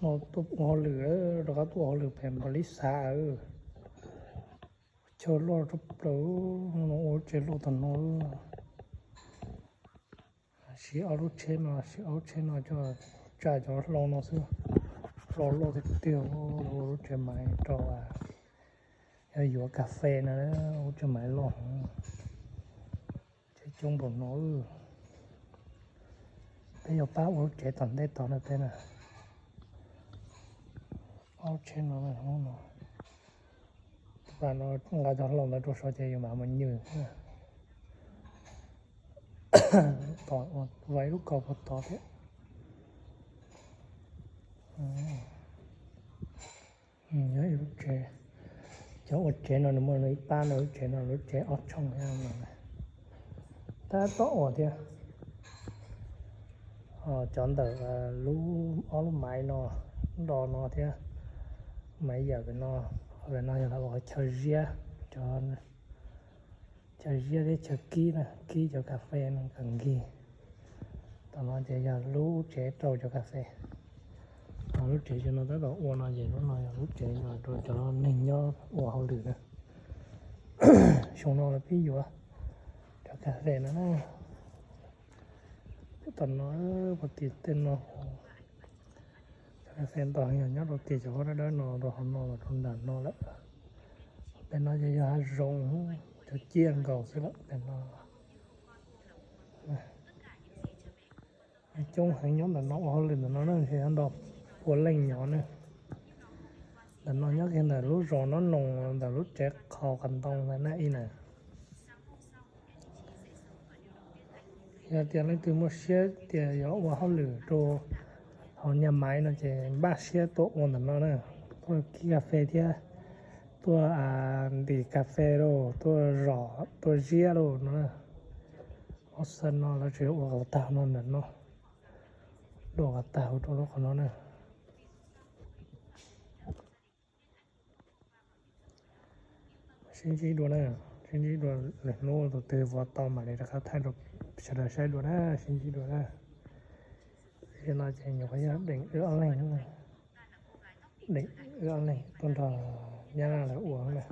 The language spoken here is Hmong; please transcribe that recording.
No tuaj ua hauj lwm, rov qab tuaj ua hauj lwm pem npam li xav. Chaw loj tshaj plaws, no ua lub tsev loj tag no. Siv ob lub tsheb no, siv ob lub tsheb no coj tsa cov hlau no xwb. Hlau loj tiag tiag, ua lub tsev maiv rau, yog yuav kas fes na, lub tsev maiv loj. Tsev coob npaum no. Peb yog pab ua lub tsev tom ntej tod na peb na. Ob lub tsheb no, no, nqa cov hlau ntawd rau saud ces yus mam mus nywm. Tom ua ib lub kaus puag tod thiab. Yog ib lub tsev, cov ua tsev no nws muaj ib pab no, lub tsev no lub tsev ob tshooj thiab no. Tab tom ua thiab. Cov ntawm lub, ob lub maiv no, do no thiab, maiv yawm no, no yog lawv ua chaw ziab, chaw ziab thiab chaw kib na, kib cov kas fes no kom nkig. Tom no ces yog lub tsev rau cov kas fes. Lub tsev no tab tom ua no ces lub no yog lub tsev rau cov neeg nyob ua hauj lwm na. Xyoo no lawv pib yuav cov kas fes no na. Tom no, pov tim tej no, cov kas fes ntau heev yog nyob rau tim cov huab dawb dawb no, rau hauv no los rau nram no lawm. Pem no ces yog hav zoov, cov ciaj nkaus xwb lawm pem no. Coob heev nyob ntawm no ua hauj lwm ntawm no na, ntshe nyob ntau pua leej nyob na. Ntawm no nyob kiag ntawm lub zos Nob Noos, ntawm lub tsev qhau qos ntoo ntawd na ib na. Yog tias leej twg muaj siab tias yuav ua hauj lwm rau hauv nyaj maiv no ces npaj siab tuaj ua ntawm no na, tuaj kib kas fes thiab, tuaj ntim kas fes lauj, tuaj zom, tuaj ziab lauj no. Ob xav no lawv tseem ua qhov tag no ntawm no, dua qhov tag hauv rau lub qhov no na. Sib ntsib dua na, sib ntsib dua, lwm hnub tus twg vov tau mam li rov qab thaij rau sawv daws saib dua na, sib ntsib dua na. Tam sim no ces nyuam qhuav yog deem wb ob leeg, deem wb ob leeg tuaj nrog nyab laj lawv ua na.